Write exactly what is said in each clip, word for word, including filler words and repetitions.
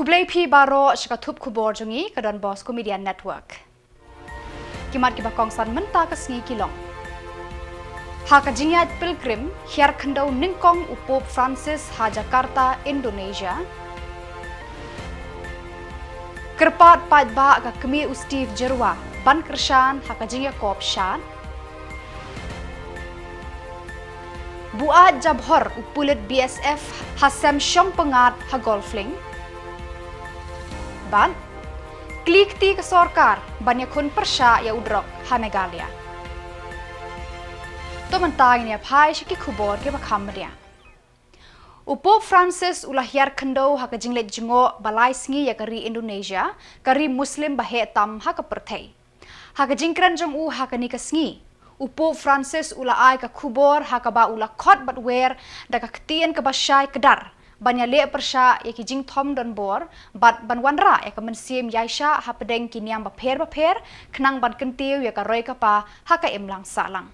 Khublei phi baroh sha ka thup khubor jong ngi ka Don Bosco Media Network. Ki mat kiba kongsan mynta ka sngi ki long: Ha ka jingïaid pilgrim, hiar khyndew nyngkong u Pope Francis ha Jakarta, Indonesia. Kyrpad paidbah ka kmie u Steve Jyrwa ban kyrshan ha ka jingïakop shad. Buaid jabhor u pulit B S F ha sem shong pyngngad ha Golf Link. Bad kli kti ka sorkar ban ïakhun pyrshah ïa u drok ha Meghalaya. To mynta ngin ïa phai sha ki khubor kiba kham bniah. U Pope Francis u la hiar khyndew ha ka jingleit jngoh ba lai sngi ïa ka ri Indonesia, ka ri Muslim ba heh tam ha ka pyrthei. Ha ka jingkren jong u ha kane ka sngi, u Pope Francis u la ai ka khubor ha kaba u la khot bad wer da ka ktien kaba shai kdar ban ïaleh pyrshah ïa ki jingthom donbor bad ban wanrah ïa ka mynsiem ïaishah hapdeng ki niam bapher bapher, khnang ban kyntiew ïa ka roi ka par ha ka imlang sahlang.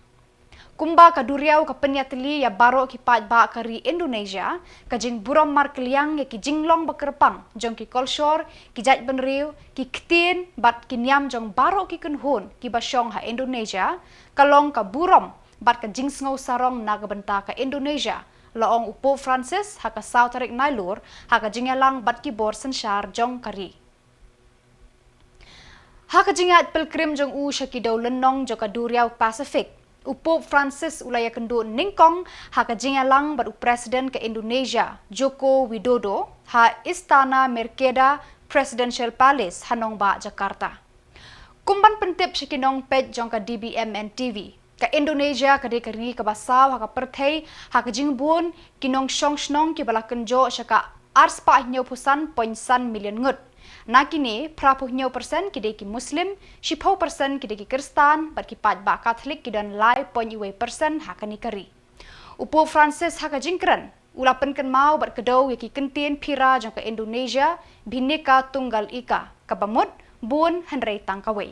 Kumba ka duriaw ka pynïatylli ïa baroh ki paidbah ka ri Indonesia, ka jingburom markylliang ïa ki jinglong ba kyrpang jong ki kolshor, ki jaitbynriew, ki ktien bad ki niam jong baroh ki kynhun kiba shong ha Indonesia, ka long ka burom bad ka jingsngew sarong na ka bynta ka Indonesia, la ong u Pope Francis ha ka saw tarik Nailur ha ka jingïalang bad ki bor synshar jong ka ri. Ha ka jingïaid pilgrim jong u sha ki dewlynnong jong ka duriaw Pacific, u Pope Francis u la ïakynduh nyngkong ha ka jingïalang bad u President ka Indonesia, Joko Widodo, ha Istana Merdeka Presidential Palace ha nongbah Jakarta. Kum ban pyntip sha ki nongpeit jong ka D B M N T V, ka Indonesia ka dei ka ri kaba saw ha ka pyrthei ha ka jingbun ki nongshong shnong kiba la kynjoh sha ka arspah hynñiewphew san point san million ngut. Na kine, phraphew hynñiew percent ki dei ki Muslim, shiphew percent ki dei ki Khristan, bad ki paidbah Katholik ki don lai point wei percent ha kane ka ri. U Pope Francis ha ka jingkren u la pynkynmaw bad kdew ïa ki kyntien phira jong ka Indonesia, Bhinneka Tunggal Ika, kaba mut bun hynrei tang kawei.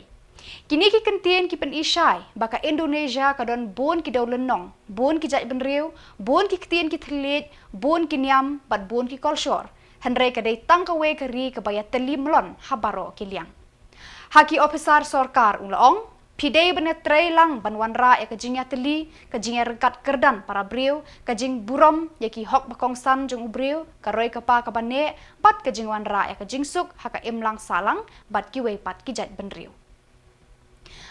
Kine ki kyntien ki pyni shai ba ka Indonesia ka don bun ki dewlynnong, bun ki jaitbynriew, bun ki ktien ki thylliej, bun ki niam bad bun ki kolshor, hynrei ka dei tang kawei ka ri kaba ïatylli mlon ha baroh ki liang. Ha ki ophisar sorkar u la ong, phi dei ban ïatrei lang ban wanrah ïa ka jingïatylli, ka jingïaryngkat kyrdan para briew, ka jingburom ïa ki hok ba kongsan jong u briew, ka roi ka par kaba neh, bad ka jingwanrah ïa ka jingsuk ha ka imlang sahlang bad kiwei pat ki jaitbynriew.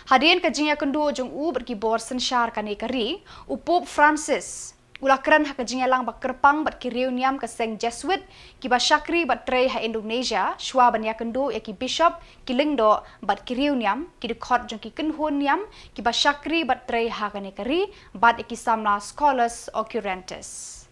Hadien ka jingïakynduh jong u bad ki bor synshar kane ka ri, u Pope Francis u la kren ha ka jingïalang ba kyrpang bad ki riewniam ka seng Jesuit kiba shakri bad trei ha Indonesia, shuwa ban ïakynduh ïa ki bishop, ki lyngdoh bad ki riewniam, ki dkhot jong ki kynhun niam kiba shakri bad trei ha kane ka ri, bad ïa ki samla Scholas Occurrentes.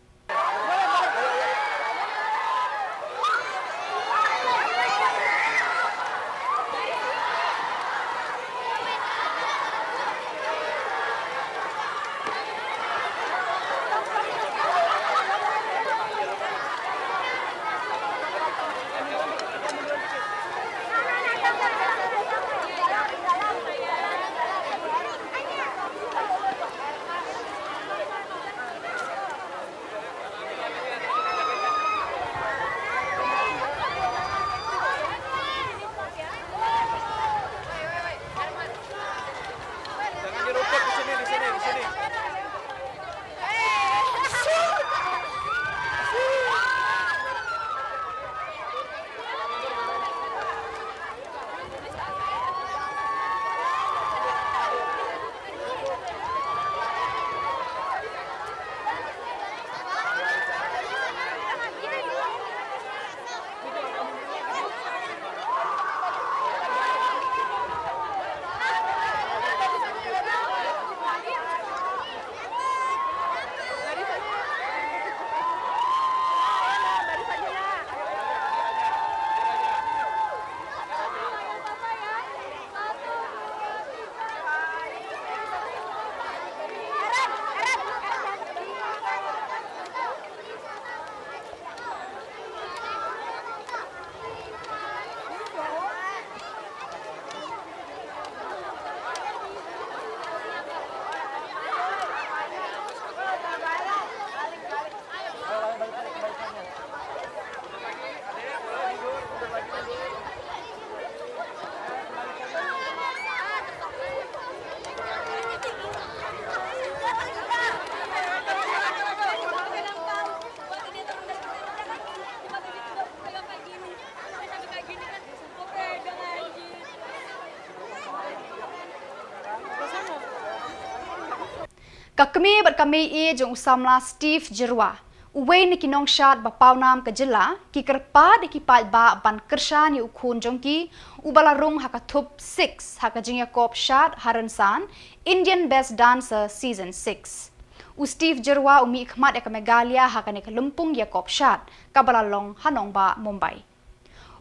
Ka kmie bad ka mei-e jong u samla Steve Jyrwa, uwei na ki nongshad ba pawnam ka jylla, ki kyrpad ïa ki paidbah ban kyrshan ïa u khun jong ki, uba la rung ha ka thup six ha ka jingïakop shad ha rynsan Indian Best Dancer Season six. U Steve Jyrwa u mihkhmat ïa ka Meghalaya ha kane ka lympung ïakop shad, kaba la long ha nongbah Mumbai.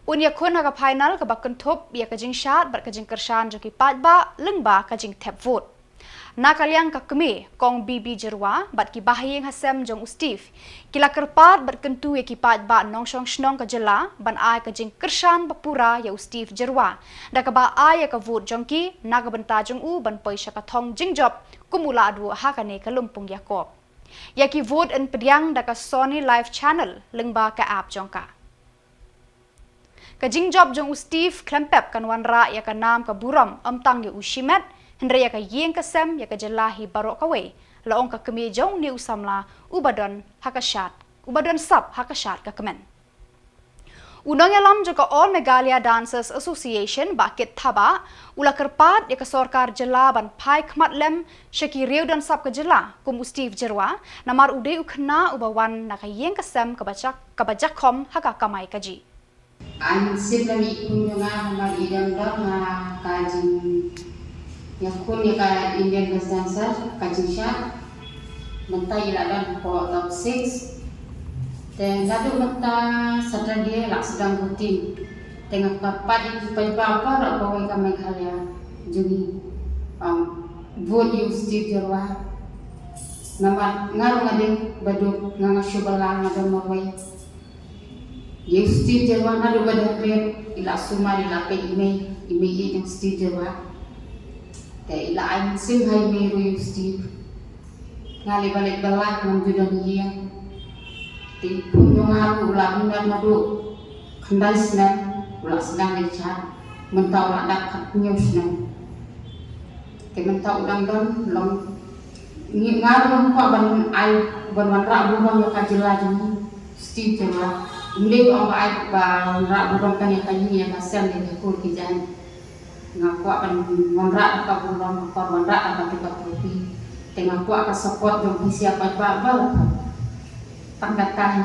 Un ïakhun ha ka final kaba kynthup ïa ka jingshad bad ka jingkyrshan jong ki paidbah lyngba ka jingthep vote. Na ka liang ka kmie, Kong B B Jyrwa, bad ki bahaïing hasem jong u Steve, ki la kyrpad bad kyntu ïa ki paidbah nongshong shnong ka jylla ban ai ka jingkyrshan bapura ïa u Steve Jyrwa, da kaba ai ïa ka vote jong ki na ka bynta jong u ban poi sha ka thong jingjop kum u lahduh ha kane ka lympung ïakop. Ïa ki vote yn pdiang da ka Sony Live Channel lyngba ka app jong ka. Ka jingjop jong u Steve khlem pep kan wanrah ïa ka nam ka burom, ym tang ïa u shimet, hynrei ïa ka ïing ka sem, ïa ka jylla hi baroh kawei, la ong ka kmie jong une u samla uba don ha ka shad, uba don sap ha ka shad ka kmen. U nongïalam jong ka All Meghalaya Dancers Association, Bah Kit Thabah, u la kyrpad ïa ka sorkar jylla ban phai khmat lem sha ki riew don sap ka jylla kum u Steve Jyrwa, namar u dei u khynnah uba wan na ka ïing ka sem kaba jak, kaba jakhom ha ka kamai kajih. An sip lem i khun jong nga namar i dang dang ha ka jingïakhun ïa ka Indian Best Dancer, ka jingshad. Mynta i la don hapoh top six. Te naduh mynta Saturday la sdang voting. Te nga kyrpad ïa ki paidbah baroh kawei ka Meghalaya jong ngi, um, vote ïa u Steve Jyrwa. Namar nga ruh nga dei baduk, nga, nga shu bylla, nga don marwei. Ïa u Steve Jyrwa naduh ba dang rit, i la sumar, i la peit i mei, i mei-e jong u Steve Jyrwa. Te i la ai mynsiem ha i mei ruh ïa u Steve. Nga leh ba leit ba lait, ngam ju don ïing. Te i khun jong nga ruh u la bun naduh khyndai snem, u la sdang leit shad. Mynta u la dap khathynñiew snem. Te mynta u dang don, long ngi, nga ruh ngam kwah ban ai, ban wanrah burom ïa ka jylla jong ngi, Steve Jyrwa. Ym dei ba ong ba ai, ba wanrah burom tang ïa ka ïing ïa ka sem, ïa ka kur ki jaiñ. Nga kwah ban wanrah da ka burom, nga kwah wanrah da katu ka trophy. Te nga kwah ka support jong phi sha paidbah baroh. Tang kata hi.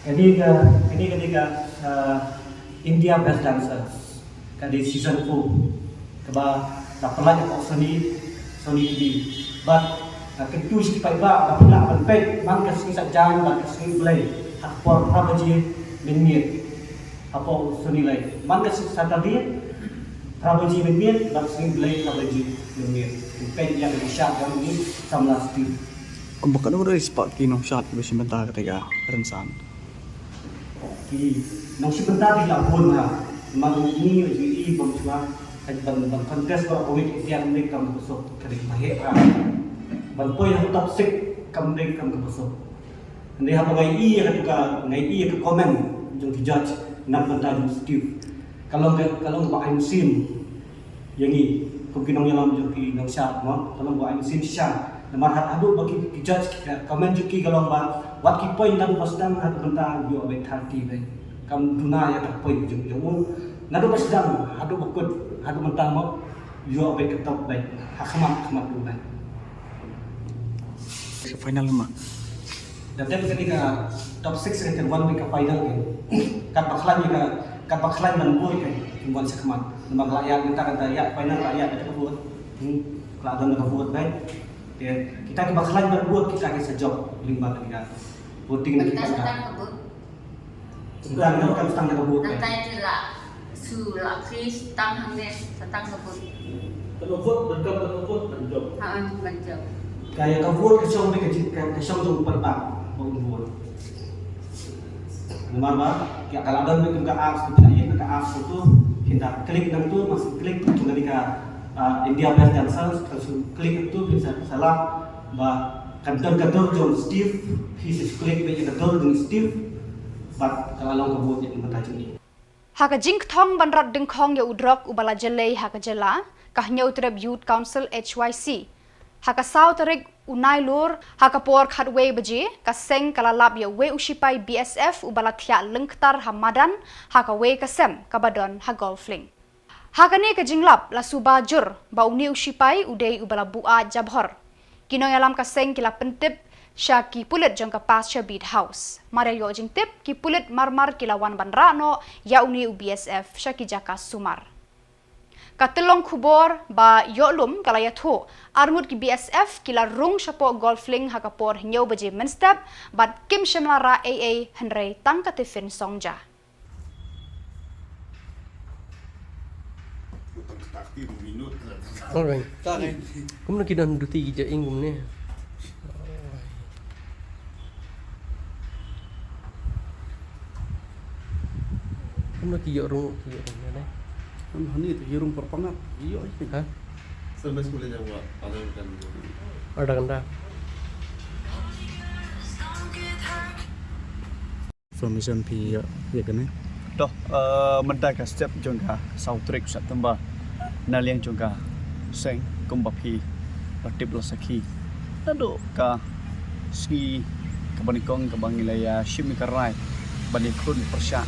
Kane ka, kane, kane ka, uh, India Best Dancers, ka dei season four, kaba la pyllait hapoh Sony, Sony T V. Bad, uh, kyntu sha ki paidbah ba phi lah ban peit man ka sngi Saitjaiñ bad ka sngi Blei, ha ka por phra baje mynmiet. Hapoh Sony Live. Man ka sngi Saturday, phra baje mynmiet, bad sngi Blei phra baje mynmiet. Peit ïa ka jingshad jong u samla Steve. Kumba katno ka dei spah ki nongshad kiba shim bynta ha kata ka rynsan? Ki nongshim bynta ki la bun ha. Namar ngi ngi ïohi bym shuwa ban, ban contest ba ka wei ki tiang ni kam ka suk ka dei ba heh ha. Ban poi ha top six kam dei kam ka suk. Hynrei haba nga ïohi ïa ka, nga ïohi ïa ka comment jong ki judge na ka bynta jong u Steve, ka long ka, ka long ba ai mynsiem ïa ngi kum ki nongïalam jong ki nongshad, mo, ka long ba ai mynsiem shisha. Namar haduh ba ki, ki judge ki, ka comment jong ki ka long ba wat ki point naduh ba sdang haduh mynta ïoh beit thirty beit. Kam duna ïa ka point jong, jong u. Naduh ba sdang haduh ba kut haduh mynta, mo, ïoh beit ka top beit ha khmat, khmat u beit. Final ma. Da dep kane ka top six ka wan beit ka final ka. Kat ba khlaiñ ka, kat ba khlaiñ ban bud ka, kin wan shakhmat. Namar ka la ïaid mynta ka da ïaid final, la ïaid ka bud. Hmm. Ka la don ka bud beit. Te kita kiba khlaiñ ban bud kita ki sa jop lyngba kane ka voting na kita ka. Tang ka bud. Tang ka, tang ka bud. Nang tai tu la su la kris tang hangne, tang ka bud. Tang ka bud, ban kam tang ka bud, ban jop. Ha, ban jop. Ka ïa ka vote ka shong beit ka jing, ka, ka shong jong u paidbah ba un vote. Namar ba ïa ka la don beit ka apps, ka ïa ka apps tu, phin da click nangtu, mas click tu, ka, ah, India Best Dancers, ka su click tu, phin sa, sa lap ba kan don ka dur jong Steve, phi sa click beit ïa ka dur jong Steve, bad ka la long ka vote ïa ka bynta jong ngi. Ha ka jingkthong ban rat dyngkhong ïa u drok uba la jyllei ha ka jylla, ka Hynñiewtrep Youth Council, H Y C, ha ka saw tarik u Nailur, ha ka por khatwei baje, ka seng ka la lap ïa uwei u shipai B S F uba la thiah lyngktar ha madan, ha kawei ka sem kaba don ha Golf Link. Ha kane ka jinglap la suba jur ba une u shipai u dei uba la buaid jabhor. Ki nongïalam ka seng ki la pyntip sha ki pulit jong ka Pasture Beat House. Mar ïoh jingtip, ki pulit marmar ki la wan ban rah noh ïa une u B S F sha ki jaka sumar. Ka tyllong khubor ba ïoh lum ka la ïathuh, arngut ki B S F ki la rung shapoh Golf Link ha ka por hynñiew baje mynstep, bad kim shym la rah ei ei hynrei tang ka tiffin song ja. Alright. Kumno ki don duty ki ja ing kumne. Kumno ki ïoh rung, ki ïoh rung ne. Kan hani tu ïoh rung perpangat. Ïoh ai. Ha? Service boleh jawab. Ada kan. Ada kan dah. Information phi ïa, ïa kane. To, eh, mynta ka step jong ka saw tarik September, na liang jong ka seng kumba phi la tip la sakhi, naduh ka sngi kaba nyngkong kaba ngi la ïa shim ïa ka rai ban ïakhun pyrshah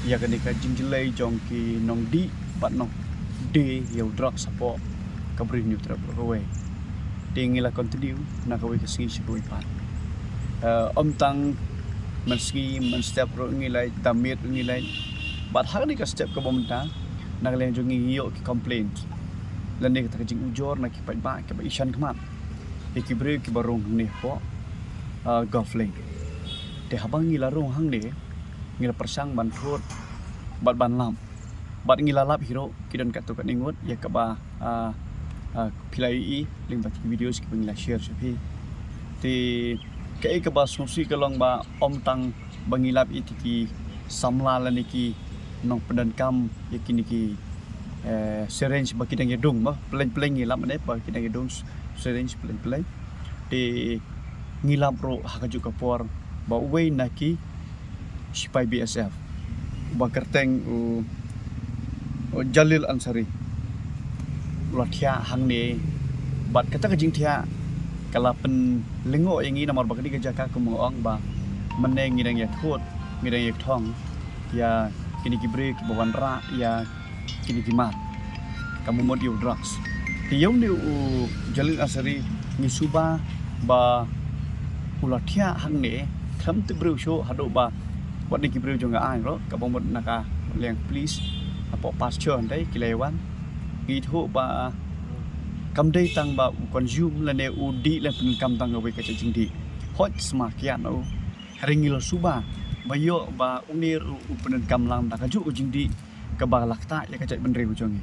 ïa kane ka jingjyllei jong ki nongdih bad nongdie ïa u drugs hapoh ka Bri Hynñiewtrep Ri Kawei. Te ngi la continue na kawei ka sngi sha kawei pat. Eh, ym tang mynsngi mynstep ruh ngi leit, da miet ruh ngi leit. Bad ha kane ka step kaba mynta, na ka liang jong ngi ngi ïoh ki complaint lane kata ka jingujor na ki paidbah kiba ïashem khmat ïa ki briew kiba rung hangne hapoh, eh, Golf Link. Te haba ngi la rung hangne, ngi la pyrshang ban thut bad ban lap. Bad ngi la lap hi ruh, ki don katto katne ngut ïa kaba, ah, ah, phi la ïohi lyngba ki videos kiba ngi la share sha phi. Te kaei kaba sngewsih ka long ba ym tang ba ngi lap ïa ki samla lane ki nongpyndonkam ïa kine ki, eh, syringe ba ki dang ïadung, ba pleng pleng ngi lap ne ba ki dang ïadung syringe pleng pleng. Te ngi lap ruh ha kajuh ka por ba uwei na ki shipai B S F ba kyrteng u, u Jalil Ansari u la thiah hangne. Bad kata ka jingthiah ka la pynlyngngoh ïa ngi namar ba kane ka jaka kum nga ong ba mynne ngi dang ïa thut, ngi dang ïa thong ïa kine ki briew kiba wanrah ïa kine ki mat, ka mut ïa u drugs. Te ïa une u Jalil Ansari ngi suba ba u la thiah hangne, khlem tip briew shuh haduh ba wat ne ki briew jong ka aiñ ruh kaba mut na ka liang police hapoh Pasture hynrei ki la ïa wan. Ngi ithuh ba kam dei tang ba u consume lane u dih lane pyndonkam tang kawei ka jait jingdih. Hooid sma kiad na u. Hynrei ngi la suba ba ïoh ba une ruh u pyndonkam lang da kajuh ka jingdih kaba la ktah ïa ka jaitbynriew jong ngi.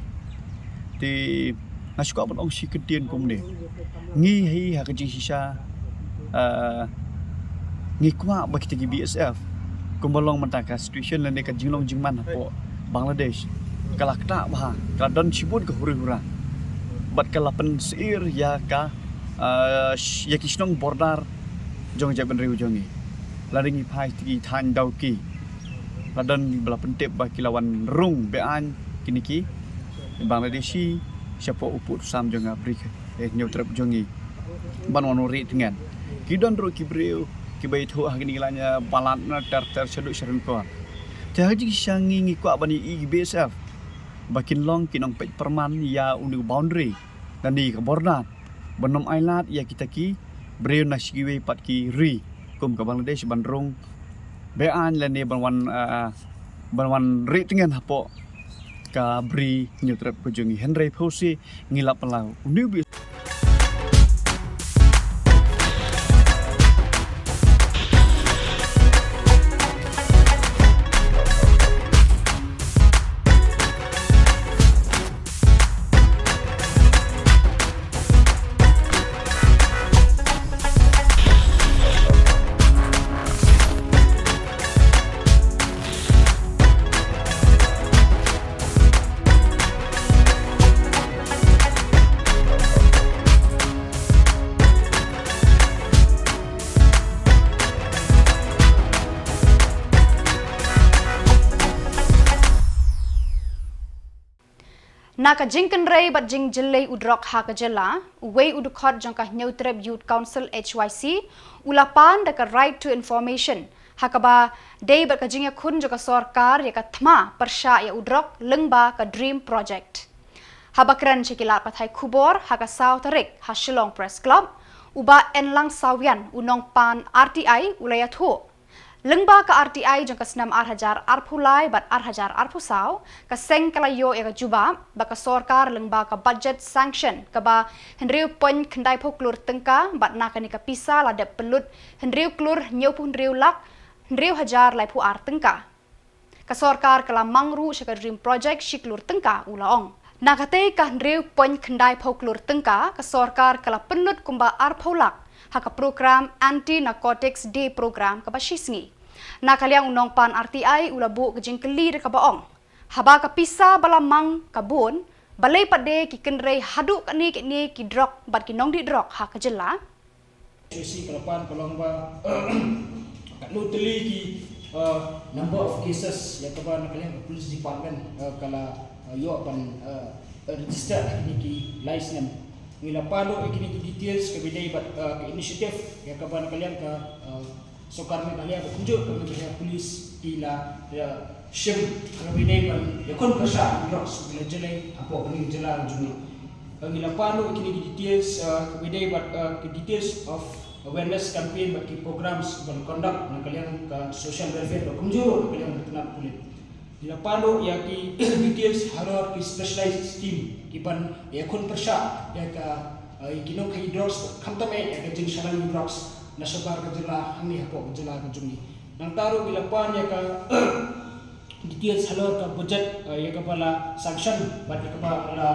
Te nga shu kwah ban ong shi kyntien kumne. Ngi hi ha ka jingshisha, eh, ngi kwah ba kita ki B S F kumba long mynta ka situation lane ka jinglong jingman hapoh Bangladesh ka la ktah bha, ka la don shibun ka huri hura bad ka la pynsyier ïa ka, eh, sh-, ïa ki shnong border jong jaitbynriew jong ngi. Lada ngi phai ki thaiñ Dawki, la don ba la pyntip ba ki la wan rung beaiñ kine ki Bangladeshi shapoh u pud u sam jong ka Bri Hynñiewtrep jong ngi ban wan rieh tngen. Ki don ruh ki briew kiba ithuh ha kine ki lane balat na ter ter shaduh sha ryngkor. Te ha ka jingshisha ngi ngi kwah ban ïohi ïa ki B S F ba kin long ki nongpeit pyrman ïa une u boundary lane ka border ban ym ailad ïa kita ki briew na sha kiwei pat ki ri kum ka Bangladesh ban rung beaiñ lane ban wan, ah, ban wan rieh tngen hapoh ka Bri Hynñiewtrep ka jong ngi. Hynrei phewse ngi lap palat une u B S F. Na ka jingkynrei bad jingjyllei u drok ha ka jylla, uwei u dkhot jong ka Hynñiewtrep Youth Council H Y C, u la pan da ka Right to Information, Ha kaba dei bad ka jingïakhun jong ka sorkar ïa ka thma pyrshah ïa u drok lyngba ka DREAM Project. Haba kren sha ki lad pathai khubor ha ka saw tarik ha Shillong Press Club, u Bah Enlang Sawian, u nongpan R T I, u la ïathuh, lyngba ka R T I jong ka snem ar hajar arphew lai bad ar hajar arphew saw, ka seng ka la ïoh ïa ka jubab ba ka sorkar lyngba ka budget sanction kaba hynriew point khyndaiphew klur tyngka, bad na kane ka pisa la dep pynlut hynriew klur hynñiewphew hynriew lak hynriew hajar laiphew ar tyngka. Ka sorkar ka la mang ruh sha ka DREAM Project shi klur tyngka, u la ong. Na katei ka hynriew point khyndaiphew klur tyngka, ka sorkar ka la pynlut kumba arphew lak ha ka program Anti Narcotics Day Program kaba shisngi. Na ka liang u nongpan R T I u la buh ka jingkylli da kaba ong, haba ka pisa ba la mang ka bun, balei pat de ki kynrei haduh katne katne ki drok bad ki nongdih drok ha ka jylla? Shuh shuh ka la pan ka long ba katno tylli ki, uh, number of cases ïa kaba na ka liang ka police department, uh, ka la, uh, ïoh ban, uh, register ha kine ki lai snem. Ngi la pan ruh ïa kine ki details kaba ïadei bad, uh, ka initiative ïa kaba na ka liang ka, uh, sorkar Meghalaya bad kumjuh ka Meghalaya Police ki la, uh, shim kaba ïadei ban ïakhun pyrshah drugs, ki la jyllei hapoh kane ka jylla ka jong ngi. Ngi la pan ruh ïa kine ki details, uh, kaba ïadei bad, uh, ki details of awareness campaign bad ki programs ban conduct na ka liang ka social welfare bad kumjuh ruh na ka liang ka tnat pulit. Ngi la pan ruh ïa ki details halor ki specialized team kiban ïakhun pyrshah ïa ka, uh, ïa ki nongkhaïi drugs, khamtam eh ïa ka jingshalan drugs na shabar ka jylla hangne hapoh ka jylla ka jong ngi. Nangta ruh ngi la pan ïa ka details halor ka budget, uh, ïa kaba la sanction bad ïa kaba la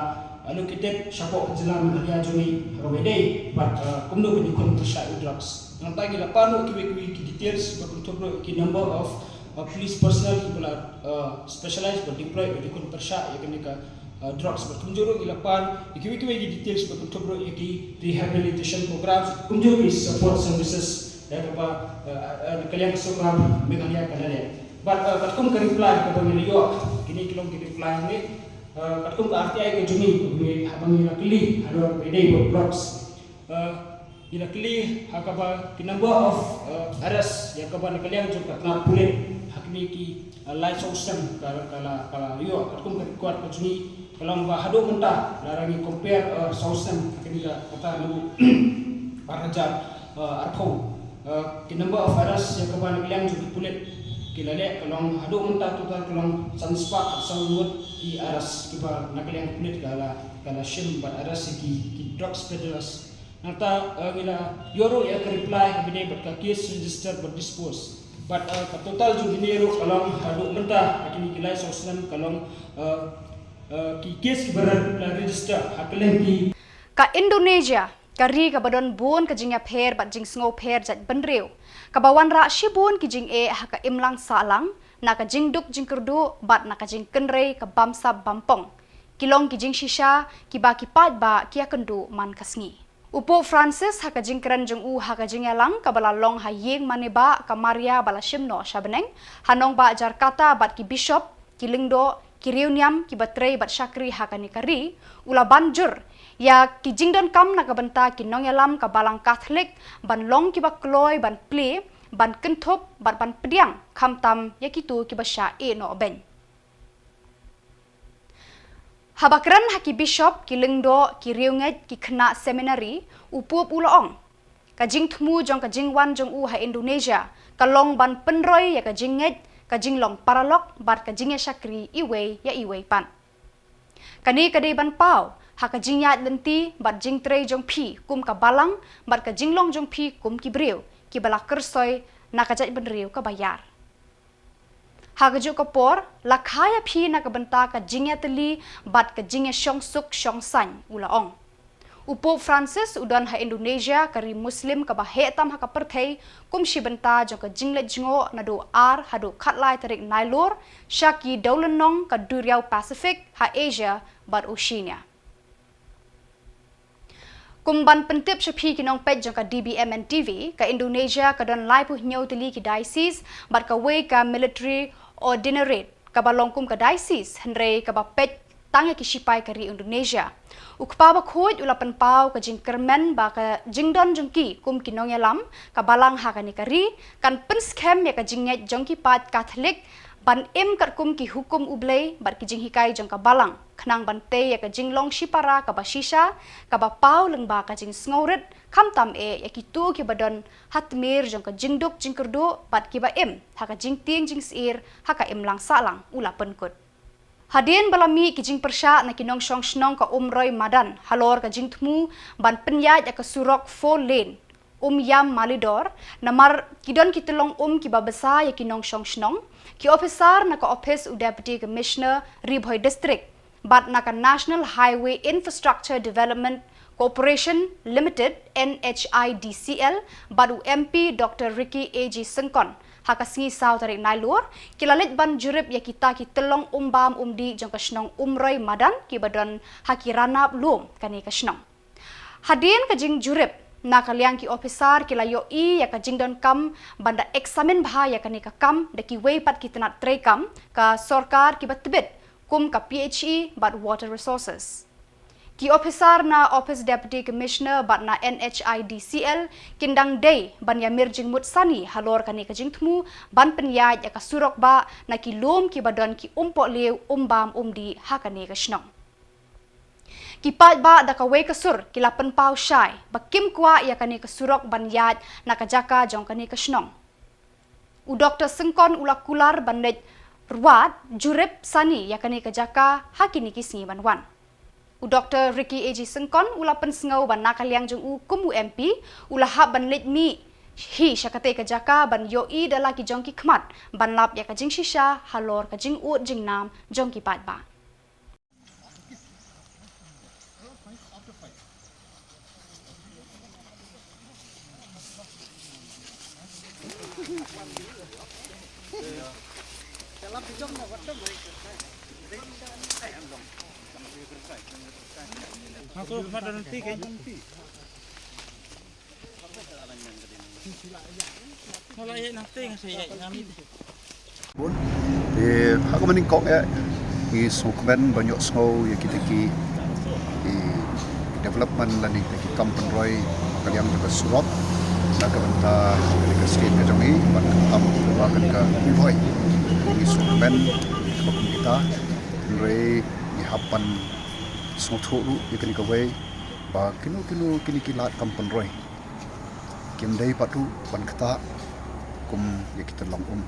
allocated shapoh ka jylla Meghalaya jong ngi ha kaba ïadei bad, uh, kumno ban ïakhun pyrshah ïa u drugs. Nangta ngi la pan ruh kiwei kiwei ki details ba kynthup ruh ki number of, uh, police personnel kiba la, uh, specialize bad deploy ban ïakhun pyrshah ïa kane ka, uh, drugs bad kumjuh ruh ngi la pan ïa kiwei kiwei ki details ba kynthup ruh ïa ki rehabilitation programs, kumjuh ki support services ïa kaba, uh, uh, ka liang ka sorkar Meghalaya ka la leh. Bad, uh, katkum ka reply kaba ngi la ïoh, kine ki long ki reply ngi, uh, katkum ka R T I ka jong ngi, kaba ngi, haba ngi la kylli halor kaba ïadei bad drugs. Uh, ngi la kylli ha kaba ki number of, uh, arrest ïa kaba na ka liang jong ka tnat pulit ha kine ki, uh, lai saw snem ka, ka la, ka la ïoh katkum ka record ka jong ngi, ka long ba haduh mynta lada ngi compare, uh, saw snem ha kane ka kata naduh ar hajar, uh, arphew. Uh, ki number of arrest ïa kaba na ka liang jong ki pulit ki la leh ka long haduh mynta total ka long san spah khatsaw ngut ki arrest kiba na ka liang pulit ka la, ka la shim bad arrest ïa ki, ki drugs peddlers. Nangta, uh, ngi la ïoh ruh ïa ka reply kaba ïadei bad ka case register bad dispose. Bad, uh, ka total jong kine ruh ka long haduh mynta ha kine ki lai saw snem ka long, uh, uh, ki case kiba la register ha kylleng ki. Ka Indonesia, ka ri kaba don bun ka jingïapher bad jingsngewpher jait bynriew, kaba wanrah shibun ki jingeh ha ka imlang sahlang na ka jingduk jingkyrduh bad na ka jingkynrei ka bamsap bampong, ki long ki jingshisha kiba ki paidbah ki ïakynduh man ka sngi. U Pope Francis ha ka jingkren jong u ha ka jingïalang kaba la long ha ïing mane bah ka Maria ba la shim noh sha bneng, ha nongbah Jakarta bad ki bishop, ki lyngdoh, ki riewniam kiba trei bad shakri ha kane ka ri, u la ban jur ïa ki jingdonkam na ka bynta ki nongïalam ka Balang Katholik ban long kiba kloi ban plie, ban kynthup bad ban pdiang, khamtam ïa kito kiba shah ïeh noh beiñ. Haba kren ha ki bishop, ki lyngdoh, ki riewngeit, ki khynnah seminari, u Pope u la ong, ka jingthmu jong ka jingwan jong u ha Indonesia ka long ban pynroi ïa ka jingngeit, ka jinglong paralok bad ka jingïashakri iwei ïa iwei pat. Kane ka dei ban paw ha ka jingïaid lynti bad jingtrei jong phi kum ka balang bad ka jinglong jong phi kum ki briew kiba la kyrsoi na ka jaitbynriew kaba ïar. Ha kajuh ka por, la kha ïa phi na ka bynta ka jingïatylli bad ka jingïashong suk shong saiñ, u la ong. U Pope Francis u don ha Indonesia, ka ri Muslim kaba heh tam ha ka pyrthei, kum shi bynta jong ka jingleit jngoh naduh ar haduh khatlai tarik Nailur sha ki dewlynnong ka duriaw Pacific ha Asia bad Oceania. Kum ban pyntip sha phi ki nongpeit jong ka D B M N T V, ka Indonesia ka don laiphew hynñiew tylli ki diocese bad kawei ka military ordinariate kaba long kum ka diocese, hynrei kaba peit tang ïa ki shipai ka ri Indonesia. U Kpa Bakhuid u la pynpaw ka jingkyrmen ba ka jingdon jong ki kum ki nongïalam ka Balang ha kane ka ri kan pynskhem ïa ka jingngeit jong ki paid Katholik ban im katkum ki hukum U Blei bad ki jinghikai jong ka Balang, khnang ban tei ïa ka jinglong shipara kaba shisha, kaba paw lyngba ka jingsngewrit, khamtam eh ïa kito kiba don ha tmier jong ka jingduk jingkyrduh bad kiba im ha ka jingtieng jingsyier ha ka imlang sahlang, u la pynkut. Hadien ba la mih ki jingpyrshah na ki nongshong shnong ka Umroi Madan halor ka jingthmu ban pynïaid ïa ka surok four lane Umïam Malidor, namar ki don ki tyllong um kiba bsa ïa ki nongshong shnong, ki ophisar na ka ophis u Deputy Commissioner Ri Bhoi District bad na ka National Highway Infrastructure Development Corporation Limited, N H I D C L, bad u M P Doctor Ricky A J Syngkon, ha ka sngi saw tarik Nailur, ki la leit ban jurip ïa kita ki tyllong um bam um dih jong ka shnong Umroi Madan kiba don ha ki ranab lum kane ka shnong. Hadien ka jingjurip, na ka liang ki ophisar ki la ïohi ïa ka jingdonkam ban da eksamin bha ïa kane ka kam da kiwei pat ki tnat treikam ka sorkar kiba tbit, kum ka P H E bad Water Resources. Ki ophisar na Office Deputy Commissioner bad na N H I D C L kin dang dei ban ïamir jingmut sani halor kane ka jingthmu ban pynïaid ïa ka surok bah na ki lum kiba don ki umpohliew um bam um dih ha kane ka shnong. Ki paidbah da kawei ka sur ki la pynpaw shai ba kim kwah ïa kane ka surok ban ïaid na ka jaka jong kane ka shnong. U Doctor Syngkon u la kular ban leit ruat jurip sani ïa kane ka jaka ha kine ki sngi ban wan. U Doctor Ricky A J Syngkon u la pynsngew ba na ka liang jong u kum u M P, u la hap ban leit mih hi sha katei ka jaka ban ïohi da la ki jong ki khmat ban lap ïa ka jingshisha halor ka jingud jingnam jong ki paidbah. Bun. Te ha kaba nyngkong eh ngi sngewkmen ban ïohsngew ïa kita ki, ki development lane kita ki kam pynroi ha ka liang jong ka surok na ka bynta ka state ka jong ngi, bad khamtam ba kan ka Ri Bhoi. Ngi sngewkmen ba kum kita, hynrei ngi hap ban sngewthuh ruh ïa kane kawei ba kino kino kine ki lad kam pynroi kim dei pat ruh ban ktah kum ïa ki tyllong um.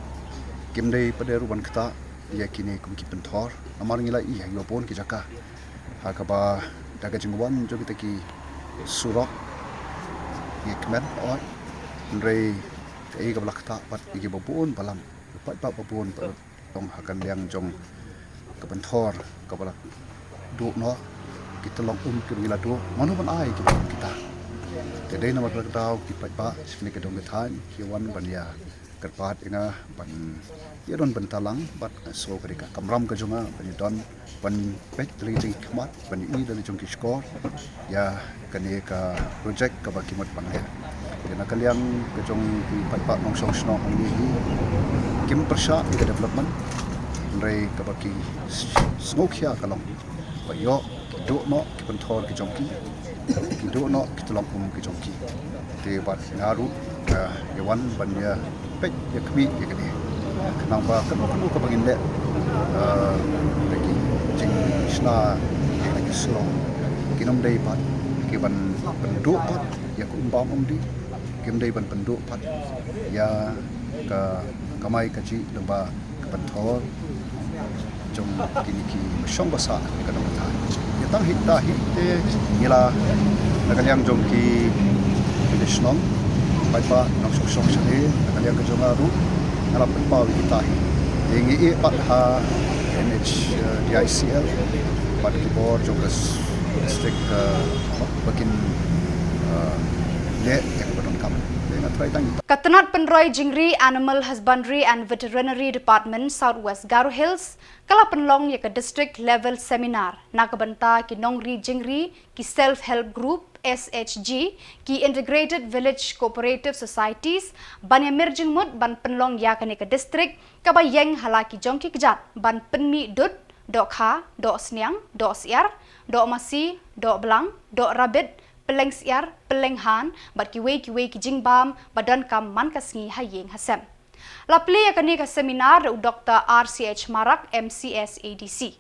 Kim dei pat ruh ban ktah ïa kine kum ki pynthor. Namar ngi la ïohi ha kiba bun ki jaka ha kaba da ka jingwan jong kita ki surok ngi kmen oi, hynrei kaei kaba la ktah pat ïa kiba bun balang, paidbah ba bun pat long ha ka liang jong ka pynthor kaba la duh noh, ki tyllong um kiba ngi la duh, mano ban ai kiba kum kita. Te dei namar kata ka daw ki paidbah sha kane ka dong ka thaiñ ki wan ban ïa kyrpad ïa nga ban ïa don bynta lang bad nga sngew ka dei ka kamram ka jong nga ban ïa don ban peit da la ki jong ki khmat, ban ïohi da la ki jong ki shkor ïa kane ka project kaba ki mut ban leh. Te na ka liang ka jong ki paidbah nongshong shnong hangne hi kim pyrshah ïa ka development, hynrei kaba ki sngewkhia ka long ba ïoh ki duh noh ki pynthor ki jong ki, ki duh noh ki tyllong um ki jong ki. Te bad nga ruh, ah, ïa wan ban ïa peit ïa khmih ïa kane. Khnang ba kano kano kaba ngin leh, ah, da ki jingshna ïa ki surok, kin ym dei pat ki ban pynduh pat ïa ka um bam um dih, kim dei ban pynduh pat ïa ka kamai kajih lyngba ka pynthor jong kine ki ba shong ba sah ïa ka dong ka thaiñ. Ïa tang hi ta hi te ngi la na ka liang jong ki, ki shnong paidbah nongshong shnong shane, na ka liang ka jong nga ruh nga la pynpaw ïa kita hi. Te ngi ïeh pat ha N H D I C L bad ki bor jong ka s-, district, eh, ba kin, eh, leh ïa kaba donkam. Te nga trai tang ïa kita. Ka tnat pynroi jingri Animal Husbandry and Veterinary Department, South West Garo Hills, ka la pynlong ïa ka District Level Seminar na ka bynta ki nongri jingri, ki Self Help Group, S H G, ki Integrated Village Cooperative Societies, ban ïamir jingmut ban pynlong ïa kane ka district kaba ïeng ha la ki jong ki kjat ban pynmih dud, dohkha, dohsniang, dohsyiar, dohmasi, dohblang, dohrabit, pylleng syiar, pylleng han bad kiwei kiwei ki jingbam ba donkam man ka sngi ha ïing ha sem. La plie ïa kane ka seminar da u Dr R C H Marak, M C S A D C.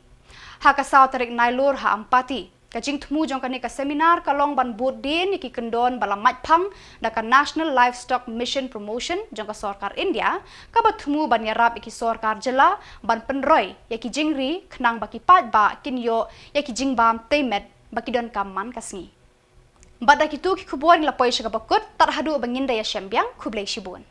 Ha ka saw tarik Nailur ha Ampati. Ka jingthmu jong kane ka seminar ka long ban bud dien ïa ki kyndon ba la maitphang da ka National Livestock Mission Promotion jong ka sorkar India, kaba thmu ban ïarap ïa ki sorkar jylla ban pynroi ïa ki jingri khnang ba ki paidbah kin ïoh ïa ki jingbam tei met ba ki donkam man ka sngi. Bad da kitu ki khubor ngi la poi sha kaba kut, tad haduh ba ngin da ïashem biang, khublei shibun.